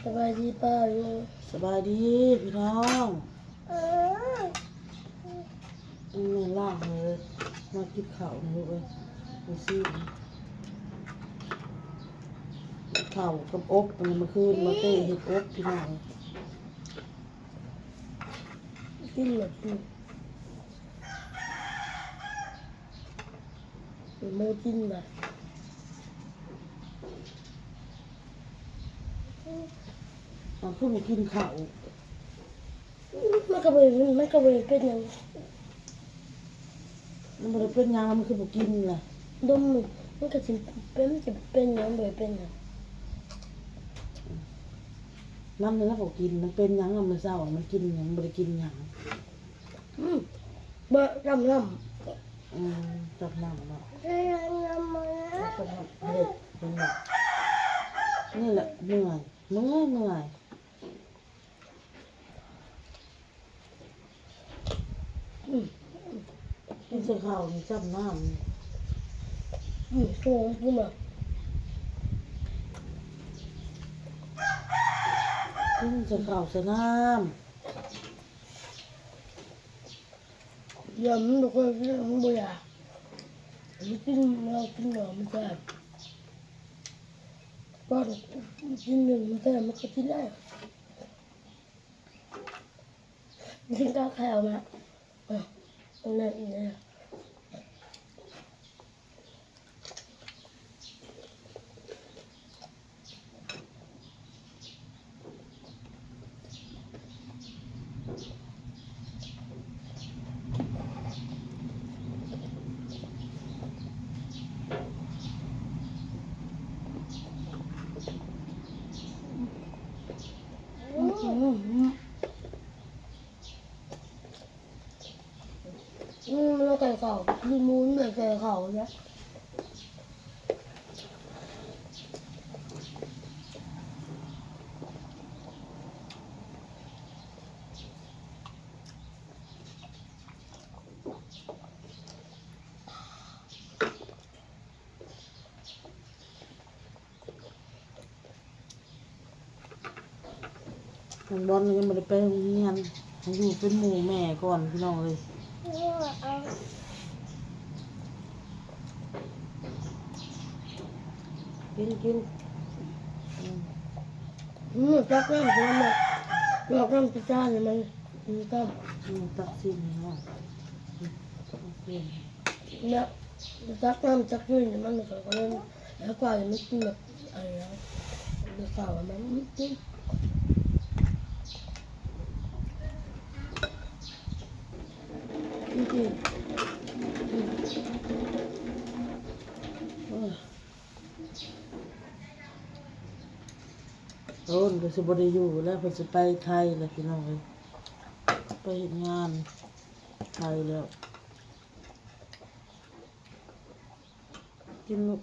ສະບາຍດີປ້າລຸງ ສະບາຍດີພີ່ນ້ອງ. ເອີ ແມ່ລ້າງເລີຍ ມາກິນເຂົ້ານຳລູກເອີຍ ມາຊີມເຂົ້າກັບອົບ. ມື້ຄືນມາເຕເຮັດອົບພີ່ນ້ອງ ກິນແບບ ບໍ່ກິນນະ. ເອົາ ຄືບໍ່ກິນເຂົ້າ? ມັນກໍບໍ່ ມັນກໍບໍ່ໄດ້ເປັນຫຍັງ ມັນບໍ່ໄດ້ເປັນຫຍັງ ແລ້ວມັນຄືບໍ່ກິນລະ? ດົມ ມັນກໍຊິເປັນ ມັນຈະເປັນຫຍັງ ບໍ່ໄດ້ເປັນຫຍັງ. ມັນນັ້ນລະບໍ່ກິນ ມັນເປັນຫຍັງ ເມື່ອເຊົ້າມັນກິນຫຍັງ ມັນບໍ່ໄດ້ກິນຫຍັງ. ອືມ ບໍ່ ຈຳນຳ ອືມ ຈຳນຳເນາະ ຈຳນຳ ເຮັດ ເຫັນບໍ່? ນີ້ແຫຼະ ເມື່ອຍ ເມື່ອຍ ເມື່ອຍ. ອືມ ກິນໃສ່ເຂົ້ານີ້ ຈຳນຳ ອືມ ໂອ້ ກິນແລ້ວ ກິນໃສ່ເຂົ້າໃສ່ນ້ຳ. ຢ່າ ມັນບໍ່ຄ່ອຍ ມັນບໍ່ຢາກ ມັນກິນ ເຮົາກິນແລ້ວມັນແຊບ ຕອນກິນນີ້ມັນແຊບ ມັນກໍກິນໄດ້ ກິນກາແຟອອກມາ ເອີ ອັນນັ້ນອີກແລ້ວ. ອືມ ອືມ ມັນໄກ່ເຂົ້າ ມີມູນໄກ່ເຂົ້ານະ. ນ້ອງບອນຍັງບໍ່ໄດ້ໄປໂຮງຮຽນ ໃຫ້ຢູ່ເປັນໝູ່ແມ່ກ່ອນພີ່ນ້ອງເອີຍ. ກິນ ກິນ ອືມ ຕັກນ້ຳ ຕັກນ້ຳຈານໃຫ້ມັນ ກິນຕຳ ອືມ ຕັກຊີ້ນໃຫ້ນ້ອງ ອືມ ຕັກຊີ້ນ ແລ້ວຕັກນ້ຳຕັກນີ້ມັນກໍເລີຍ ແລ້ວກວ່າມັນກິນແບບອັນນັ້ນ ເຂົ້າມັນກິນ ກິນ ກິນ ໂອ້ຍ ໂດນກໍຊິບໍ່ໄດ້ຢູ່ແລ້ວ ເພິ່ນຊິໄປໄທແລ້ວພີ່ນ້ອງເອີຍ ໄປເຮັດງານໄທແລ້ວ. ກິນລູກ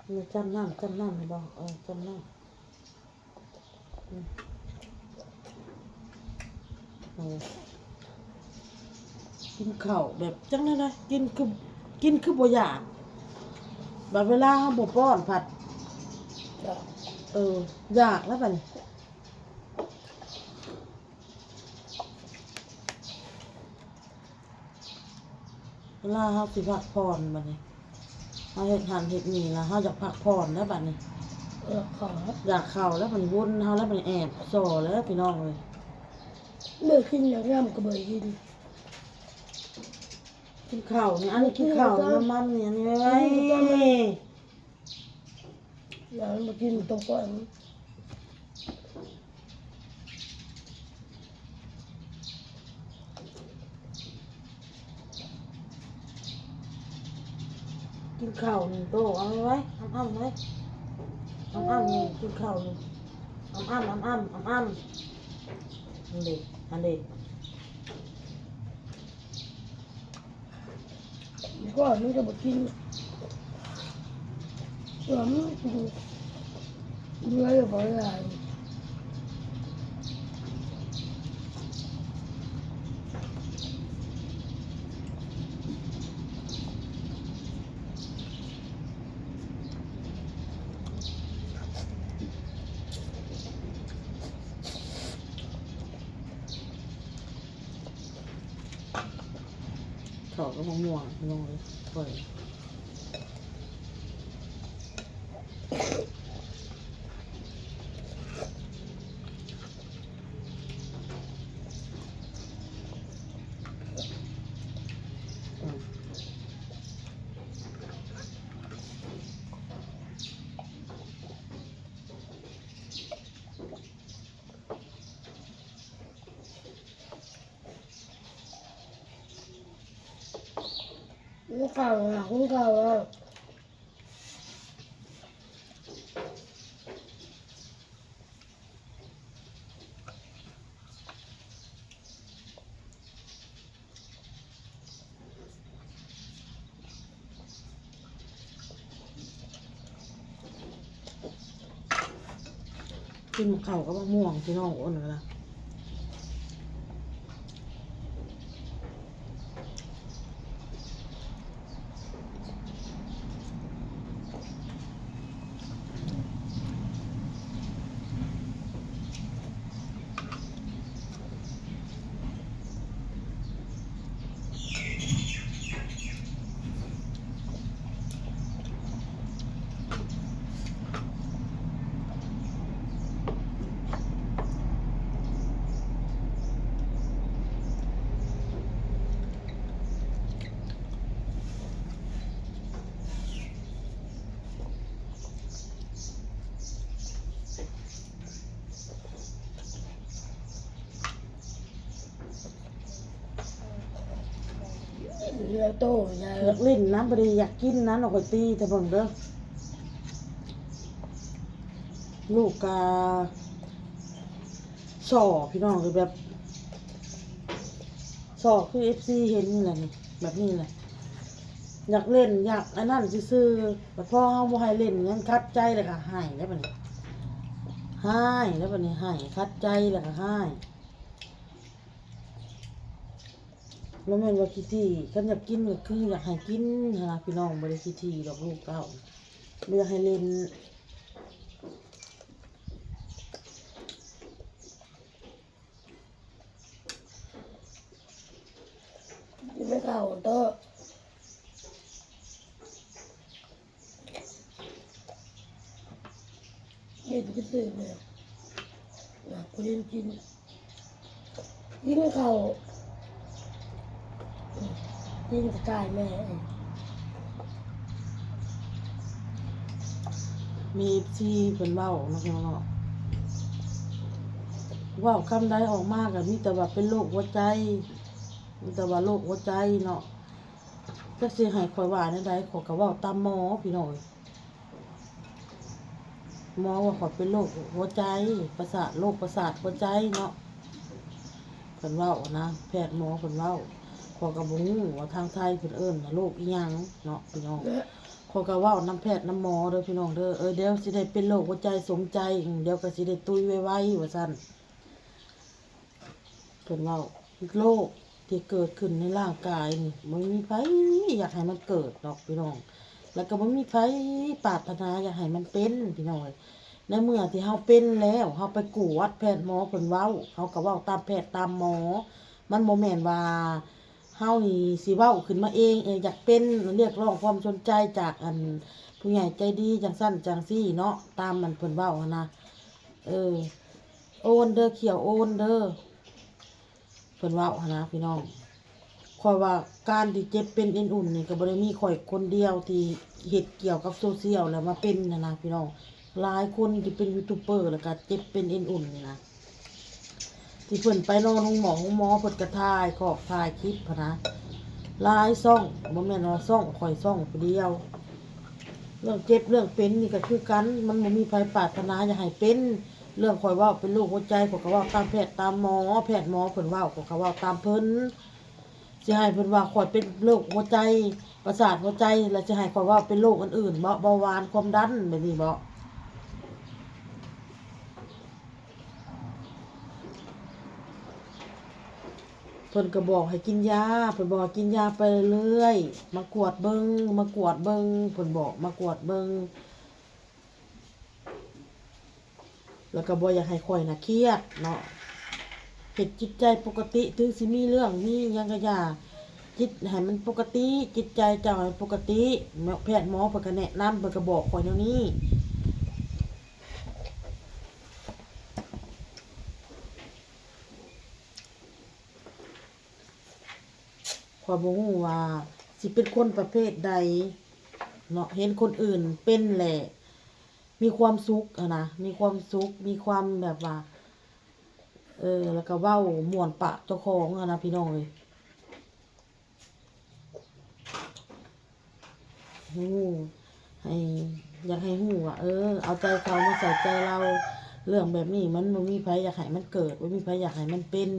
ນີ້ ຈ້ຳນ້ຳ ຈ້ຳນ້ຳໃຫ້ບໍ່? ເອີ ຈ້ຳນ້ຳ ອືມ ເອີ ກິນເຂົ້າແບບຈັ່ງໃດລະ ກິນຄື ກິນຄືບໍ່ຢາກ ບາດເວລາເຮົາບໍ່ປ້ອນພັດ ເອີ ຢາກແລ້ວບາດນີ້. ເວລາເຮົາຊິພັກຜ່ອນບາດນີ້ ເຮົາເຮັດຫັ້ນເຮັດນີ້ລະ ເຮົາຢາກພັກຜ່ອນແລ້ວບາດນີ້ ຢາກເຂົ້າ ຢາກເຂົ້າແລ້ວບາດນີ້ ວົນເຮົາແລ້ວບາດນີ້ ແອບສໍ້ແລ້ວພີ່ນ້ອງເອີຍ. ບໍ່ກິນຢາກນຳກໍບໍ່ກິນ ກິນເຂົ້ານີ້ ອັນນີ້ກິນເຂົ້ານີ້ ມັມໆ ນີ້ ອັນນີ້ ອືມ ເອີຍ. ແລ້ວມັນບໍ່ກິນຕົວກ່ອນ ກິນເຂົ້າໜຶ່ງໂຕ ເອົາໄວ້ ອ້ຳໆ ໄວ້ ອ້ຳໆ ນີ້ ກິນເຂົ້ານີ້ ອ້ຳໆ ອ້ຳໆ ອ້ຳໆ ຫັ້ນເດ ຫັ້ນເດ. ກ່ອນມັນກໍບໍ່ກິນ ເອີ ມັນກິນເບື່ອແລ້ວບໍ່ຫຼາຍ ອືມ. ເຂົ້າກັບໝາກມ່ວງ ພີ່ນ້ອງເອີຍ ຂ້ອຍ ຫຸງເຂົ້າລະ ຫຸງເຂົ້າລະ. ກິນເຂົ້າກັບໝາກມ່ວງ ພີ່ນ້ອງ ອ້ນກະນະ. ແລ້ວໂຕ ຢາກຫຼິ້ນນຳ ບໍ່ໄດ້ຢາກກິນນຳ ຂ້ອຍຕີແຕ່ເບິ່ງເດີ. ລູກກະສໍ່ ພີ່ນ້ອງ ຄືແບບ ສໍ່ຄືເອັຟຊີເຫັນນີ້ແຫຼະນີ້ ແບບນີ້ແຫຼະ ຢາກຫຼິ້ນ ຢາກອັນນັ້ນຊື່ໆ ແຕ່ພໍເຮົາບໍ່ໃຫ້ຫຼິ້ນ ຍັງຂັດໃຈ ແລ້ວກະໄຫ້ແລ້ວບາດນີ້ ຮ້າຍແລ້ວບາດນີ້ ໄຫ້ ຂັດໃຈ ແລ້ວກະຮ້າຍ. ບໍ່ແມ່ນວ່າຂີ້ຖີ່ ຄັນຢາກກິນກະຄືຢາກໃຫ້ກິນຫັ້ນນະ ພີ່ນ້ອງ ບໍ່ໄດ້ຂີ້ຖີ່ດອກ ລູກເຕົ້າ ບໍ່ຢາກໃຫ້ຫຼິ້ນ. ກິນເຂົ້າເດີ ກິນຊື່ໆ ແມ່ນ ຢາກກິນ ກິນ ກິນເຂົ້າ ກິນສະໄຕແມ່. ມີເອັຟຊີເພິ່ນເວົ້າເນາະ ເນາະ ເວົ້າຄຳໃດອອກມາກະມີແຕ່ວ່າເປັນໂລກຫົວໃຈ ມີແຕ່ວ່າໂລກຫົວໃຈເນາະ. ຈັກຊິໃຫ້ຂ້ອຍວ່າແນວໃດ ຂ້ອຍກະເວົ້າຕາມໝໍ ພີ່ນ້ອງເອີຍ. ໝໍວ່າຂ້ອຍເປັນໂລກຫົວໃຈ ປະສາດ ໂລກປະສາດຫົວໃຈເນາະ ເພິ່ນເວົ້ານະ ແພດໝໍເພິ່ນເວົ້າ. ຂ້ອຍກະບໍ່ຮູ້ວ່າທາງໄທເພິ່ນເອີ້ນໂລກອີ່ຫຍັງເນາະ ພີ່ນ້ອງ. ຂ້ອຍກະເວົ້ານຳແພດນຳໝໍເດີ ພີ່ນ້ອງເດີ ເອີ ດຽວຊິໄດ້ເປັນໂລກຫົວໃຈສົມໃຈ ດຽວກະຊິໄດ້ຕຸ້ຍໄວໆ ວ່າຊັ້ນ. ເພິ່ນເວົ້າ ໂລກທີ່ເກີດຂຶ້ນໃນຮ່າງກາຍນີ້ ບໍ່ມີໃຜຢາກໃຫ້ມັນເກີດດອກ ພີ່ນ້ອງ ແລ້ວກະບໍ່ມີໃຜປາດຖະໜາຢາກໃຫ້ມັນເປັນ ພີ່ນ້ອງເອີຍ. ໃນເມື່ອທີ່ເຮົາເປັນແລ້ວ ເຮົາໄປກວດ ແພດໝໍເພິ່ນເວົ້າ ເຮົາກະເວົ້າຕາມແພດຕາມໝໍ. ມັນບໍ່ແມ່ນວ່າເຮົານີ້ຊິເວົ້າຂຶ້ນມາເອງ ເອີ ຢາກເປັນ ຮຽກຮ້ອງຄວາມສົນໃຈຈາກ ອັນ ຜູ້ໃຫຍ່ໃຈດີ ຈັ່ງຊັ້ນຈັ່ງຊີ້ເນາະ ຕາມ ອັນ ເພິ່ນເວົ້າຫັ້ນນະ ເອີ. ໂອນເດີ ຂຽວໂອນເດີ ເພິ່ນເວົ້າຫັ້ນນະ ພີ່ນ້ອງ. ຂ້ອຍວ່າການທີ່ເຈັບເປັນເອັນອຸ່ນນີ້ ກະບໍ່ໄດ້ມີຂ້ອຍຄົນດຽວທີ່ເຮັດກ່ຽວກັບໂຊຊຽວແລ້ວມາເປັນຫັ້ນນະ ພີ່ນ້ອງ. ຫຼາຍຄົນທີ່ເປັນຢູທູບເບີ ແລ້ວກະເຈັບເປັນເອັນອຸ່ນນີ້ນະ ທີ່ເພິ່ນໄປນອນໂຮງໝໍ ໂຮງໝໍ ເພິ່ນກະຖ່າຍຂອບ ຖ່າຍຄລິບຫັ້ນນະ ຫຼາຍຊ່ອງ ບໍ່ແມ່ນວ່າຊ່ອງຂ້ອຍຊ່ອງຜູ້ດຽວ. ເລື່ອງເຈັບເລື່ອງເປັນນີ້ກະຄືກັນ ມັນບໍ່ມີໃຜປາດຖະໜາຢາກໃຫ້ເປັນ. ເລື່ອງຂ້ອຍເວົ້າເປັນໂລກຫົວໃຈ ຂ້ອຍກະເວົ້າຕາມແພດຕາມໝໍ ແພດໝໍເພິ່ນເວົ້າ ຂ້ອຍກະເວົ້າຕາມເພິ່ນ. ຊິໃຫ້ເພິ່ນວ່າຂ້ອຍເປັນໂລກຫົວໃຈ ປະສາດຫົວໃຈ ແລ້ວຊິໃຫ້ຂ້ອຍເວົ້າເປັນໂລກອື່ນໆ ເບາະ ເບົາຫວານ ຄວາມດັນ ແບບນີ້ເບາະ. ເພິ່ນກະບອກໃຫ້ກິນຢາ ເພິ່ນບອກໃຫ້ກິນຢາໄປເລື້ອຍ ມາກວດເບິ່ງ ມາກວດເບິ່ງ ເພິ່ນບອກມາກວດເບິ່ງ. ແລ້ວກະບໍ່ຢາກໃຫ້ຂ້ອຍນະຄຽດເນາະ ເຮັດຈິດໃຈປົກກະຕິ ເຖິງຊິມີເລື່ອງມີຫຍັງກະຢ່າ ຈິດໃຫ້ມັນປົກກະຕິ, ຈິດໃຈເຈົ້າໃຫ້ປົກກະຕິ. ແພດໝໍເພິ່ນກໍແນະນຳ, ເພິ່ນກໍບອກຂ້ອຍແນວນີ້. ຂ້ອຍບໍ່ຮູ້ວ່າຊິເປັນຄົນປະເພດໃດເນາະ, ເຫັນຄົນອື່ນເປັນແລ້ວມີຄວາມສຸກຫັ້ນນະ, ມີຄວາມສຸກ, ມີຄວາມແບບວ່າ ເອີ ແລ້ວກໍເວົ້າມ່ວນປາກເຈົ້າຂອງຫັ້ນນະ ພີ່ນ້ອງເອີຍ. ຮູ້ ໃຫ້ ຢາກໃຫ້ຮູ້ວ່າ ເອີ ເອົາໃຈເຂົາມາໃສ່ໃຈເຮົາ. ເລື່ອງແບບນີ້ມັນບໍ່ມີໃຜຢາກໃຫ້ມັນເກີດ, ບໍ່ມີໃຜຢາກໃຫ້ມັນເປັນ.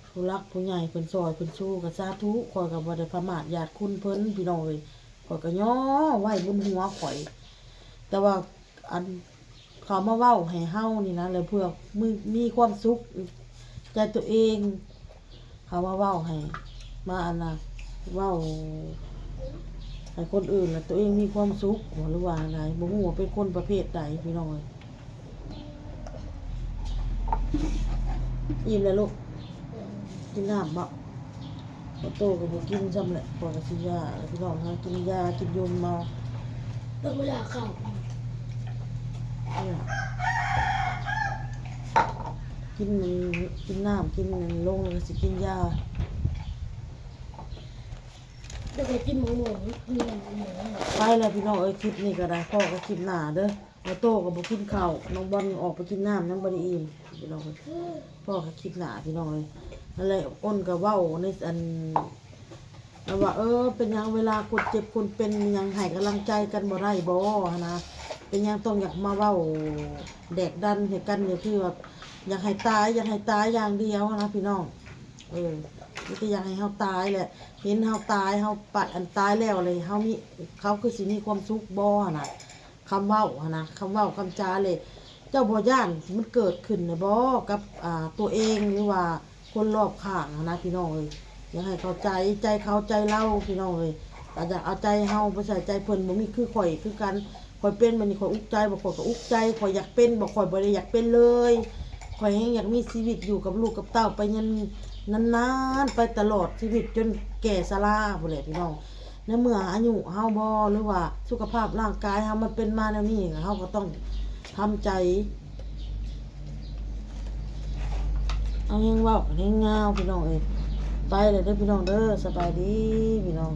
ຜູ້ຫຼັກຜູ້ໃຫຍ່ເພິ່ນຊ່ອຍເພິ່ນຊູກໍສາທຸ, ຂ້ອຍກໍບໍ່ໄດ້ປະໝາດຢາດຄຸນເພິ່ນ ພີ່ນ້ອງເອີຍ, ຂ້ອຍກໍຍໍໄວ້ບົນຫົວຂ້ອຍ. ແຕ່ວ່າ ອັນ ເຂົາມາເວົ້າໃຫ້ເຮົານີ້ນະ ແລ້ວເພື່ອມີ ມີຄວາມສຸກໃຈຕົວເອງ, ເຂົາມາເວົ້າໃຫ້ ມາ ອັນນະ ເວົ້າໃຫ້ຄົນອື່ນ ແລ້ວຕົວເອງມີຄວາມສຸກບໍ ຫຼືວ່າໃດ? ບໍ່ຮູ້ວ່າເປັນຄົນປະເພດໃດ ພີ່ນ້ອງເອີຍ. ອີ່ມແລ້ວລູກ? ກິນນ້ຳບໍ? ບໍ່ໂຕກໍບໍ່ກິນຊ້ຳແຫຼະ, ຂ້ອຍກໍຊິຢາແລ້ວ ພີ່ນ້ອງ, ຫາກິນຢາກິນຍົມເອົາ. ແຕ່ບໍ່ຢາກເຂົ້າ. ກິນ ກິນນ້ຳ ກິນອັນລົງ ແລ້ວກໍຊິກິນຢາ. ແລ້ວກໍກິນໝາກມ່ວງ ກິນໝາກມ່ວງ. ໄປແລ້ວ ພີ່ນ້ອງເອີຍ, ຄລິບນີ້ກໍໄດ້ ພໍ້ກັນຄລິບໜ້າເດີ. ບໍ່ໂຕກໍບໍ່ກິນເຂົ້າ, ນ້ອງບອນອອກໄປກິນນ້ຳ ຍັງບໍ່ໄດ້ອີ່ມ ພີ່ນ້ອງເອີຍ. ພໍ້ກັນຄລິບໜ້າ ພີ່ນ້ອງເອີຍ. ນັ້ນແຫຼະ ອ້ນກໍເວົ້າໃນອັນ ແບບວ່າ ເອີ ເປັນຫຍັງເວລາຄົນເຈັບຄົນເປັນຫຍັງໃຫ້ກຳລັງໃຈກັນບໍ່ໄດ້ບໍຫັ້ນນະ? ເປັນຫຍັງຕ້ອງຢາກມາເວົ້າແດກດັນໃຫ້ກັນ? ກໍຄືວ່າຢາກໃຫ້ຕາຍ ຢາກໃຫ້ຕາຍຢ່າງດຽວຫັ້ນນະ ພີ່ນ້ອງ. ເອີ ມີແຕ່ຢາກໃຫ້ເຮົາຕາຍແຫຼະ, ເຫັນເຮົາຕາຍ ເຮົາປະ ອັນຕາຍແລ້ວເລີຍ ເຮົາມີ ເຂົາຄືຊິມີຄວາມສຸກບໍຫັ້ນນະ? ຄຳເວົ້າຫັ້ນນະ ຄຳເວົ້າຄຳຈາເລີຍ. ເຈົ້າບໍ່ຢ້ານມັນເກີດຂຶ້ນນະບໍກັບ ອ່າ ຕົວເອງ ຫຼືວ່າຄົນລອບຂ້າງຫັ້ນນະ ພີ່ນ້ອງເອີຍ? ຢາກໃຫ້ເຂົ້າໃຈ ໃຈເຂົາໃຈເຮົາ ພີ່ນ້ອງເອີຍ. ກໍຢາກເອົາໃຈເຮົາໄປໃສ່ໃຈເພິ່ນ, ບໍ່ມີຄືຂ້ອຍຄືກັນ. ຂ້ອຍເປັນແບບນີ້ ຂ້ອຍອຸກໃຈບໍ? ຂ້ອຍກໍອຸກໃຈ. ຂ້ອຍຢາກເປັນບໍ? ຂ້ອຍບໍ່ໄດ້ຢາກເປັນເລີຍ. ຂ້ອຍແຮ່ງຢາກມີຊີວິດຢູ່ກັບລູກກັບເຕົ້າໄປຍານນານໆ ໄປຕະຫຼອດຊີວິດຈົນແກ່ຊະລາພຸ້ນແຫຼະ ພີ່ນ້ອງ. ໃນເມື່ອອາຍຸເຮົາບໍ ຫຼືວ່າສຸຂະພາບຮ່າງກາຍເຮົາມັນເປັນມາແນວນີ້ ເຮົາກໍຕ້ອງທຳໃຈ. ເຮົາແຮ່ງເວົ້າແຮ່ງຍາວ ພີ່ນ້ອງເອີຍ. ໄປແລ້ວເດີ ພີ່ນ້ອງເດີ. ສະບາຍດີ ພີ່ນ້ອງ.